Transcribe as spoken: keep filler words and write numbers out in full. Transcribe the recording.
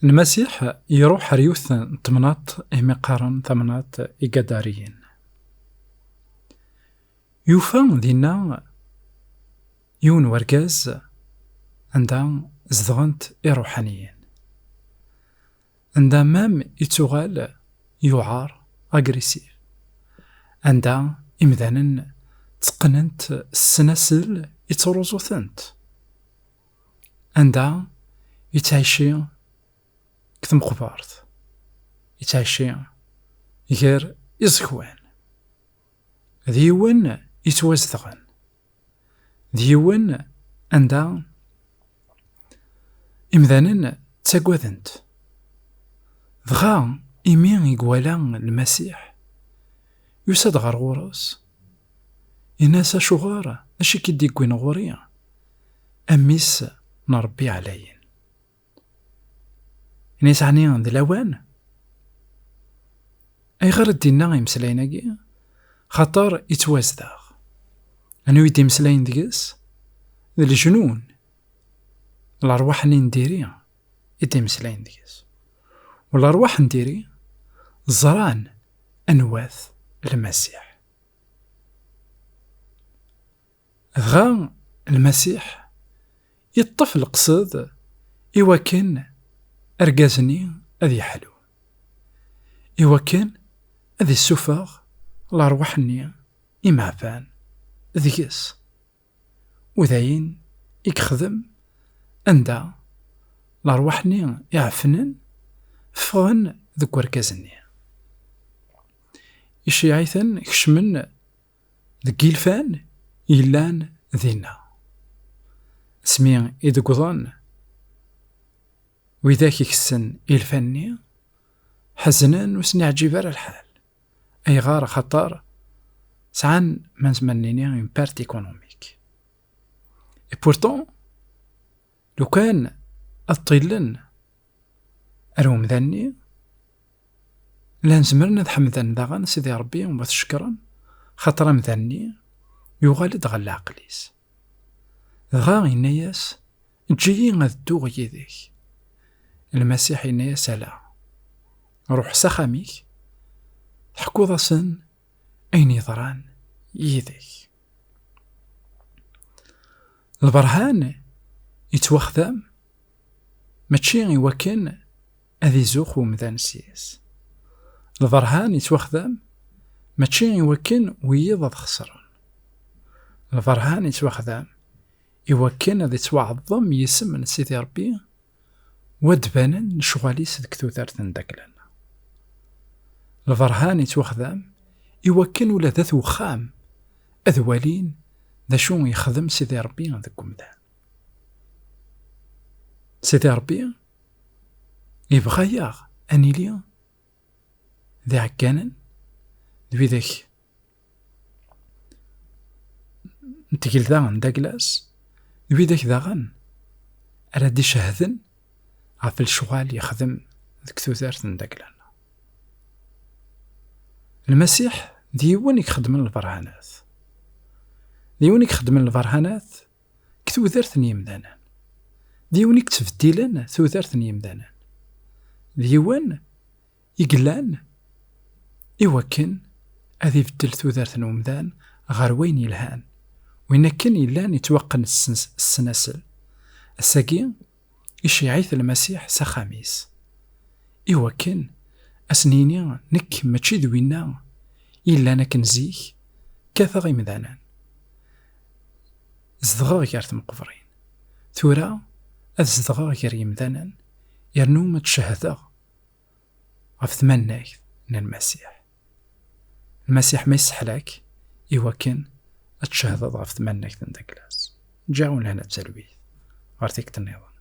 Lmasiḥ iruḥ ar yiwet n temnaḍt imi qqaren tamnaḍt Igadariyen. Yufa dinna yiwen wergaz anda zedɣent iruḥaniyen, anda mam ittuɣal yuɛar, agressif, anda imdanen tteqqnen-t s ssnasel, ittruẓu-tent, anda ittɛici deg tmeqbert, ittɛici gar iẓekwan. D yiwen yettwazedɣen, d yiwen anda imdanen ttagaden-t. Dɣa imi i iwala Lmasiḥ, yusa-d ɣer ɣur-s, yenna-as: "Acuɣer, acu i k-id-iwwin ɣur-i, a mmi-s n Ṛebbi ɛlayen?" Ini-as: "Ɛni d lawan?" Ayɣer i d-yenna imeslayen-agi? Xaṭer ittwazdeɣ. Anwa i d-imeslayen deg-s? D leǧnun, lerwaḥ-nni n diri i d-imeslayen deg-s. U lerwaḥ n diri ẓran anwa-t Lmasiḥ. Dɣa Lmasiḥ yeṭṭef leqsed i wakken argaz-nni ad yeḥlu, i wakken ad issufeɣ lerwaḥ-nni imeɛfan deg-s. U d ayen i yexdem anda lerwaḥ-nni iɛefnen ffɣen deg urgaz-nni. Iceyyeɛ-iten kecmen deg yilfan yellan dinna. Asmi i d-wwḍen widak ikessen ilfan-nni, ḥeznen, ur sen-iɛǧib ara lḥal. Ayɣer? Axaṭer sɛan, ma nezmer nini, une perte économique. Et pourtant, lukan ad ṭṭilen ar umdan-nni, llan zemren ad ḥemden daɣen Sidi Ṛebbi u ad t-cekkren, xaṭer amdan-nni yuɣal-d ɣer leɛqel-is. Dɣa yenna-yas: "Eǧǧ-iyi ad dduɣ yid-k." Lmasiḥ yenna-yas: "Ala, ruḥ s axxam-ik, teḥkuḍ-asen ayen yeḍran yid-k." Lberhan yettwaxdam mačči i wakken ad izux umdan s yes. Lberhan yettwaxdam mačči i wakken wiyiḍ ad xesren. Lberhan yettwaxdam i wakken ad ittwaɛḍem yisem n Sidi Ṛebbi, u ad d-banen lecɣal-is deg tudert n daklan. Lberhan yettwaxdam i wakken ula d at wexxam ad walin d acu yexdem Sidi Ṛebbi deg umdan. Sidi Ṛebbi yebɣa-yaɣ ad nili d iɛegganen, d widak n tgelda n Daglas, d widak daɣen ara d-icehden ɣef lecɣal yexdem deg tudert n Daglan. Lmasiḥ d yiwen i ixedmen lberhanat. D yiwen i ixedmen lberhanat deg tudert n yimdanen. D yiwen i yettbeddilen tudert n yimdanen. D yiwen i yellan i wakken ad ibeddel tudert n umdan ɣer wayen yelhan, win akken yellan yettwaqqen s s ssnasel. Ass-agi, iceyyeɛ-it Lmasiḥ s axxam-is, i wakken ad s-nini: "Nekk mačči d winna yellan akken zik kkateɣ imdanen. Zedɣeɣ gar tmeqbrin. Tura ad zedɣeɣ gar yimdanen, yernu ad cehdeɣ ɣef tmannagt n Lmasiḥ." Lmasiḥ ma yesseḥla-k i wakken ad tcehdeḍ ɣef tmannagt n Daglas. Ǧǧiɣ-awen lehna d talwit ɣer tikkelt nniḍen.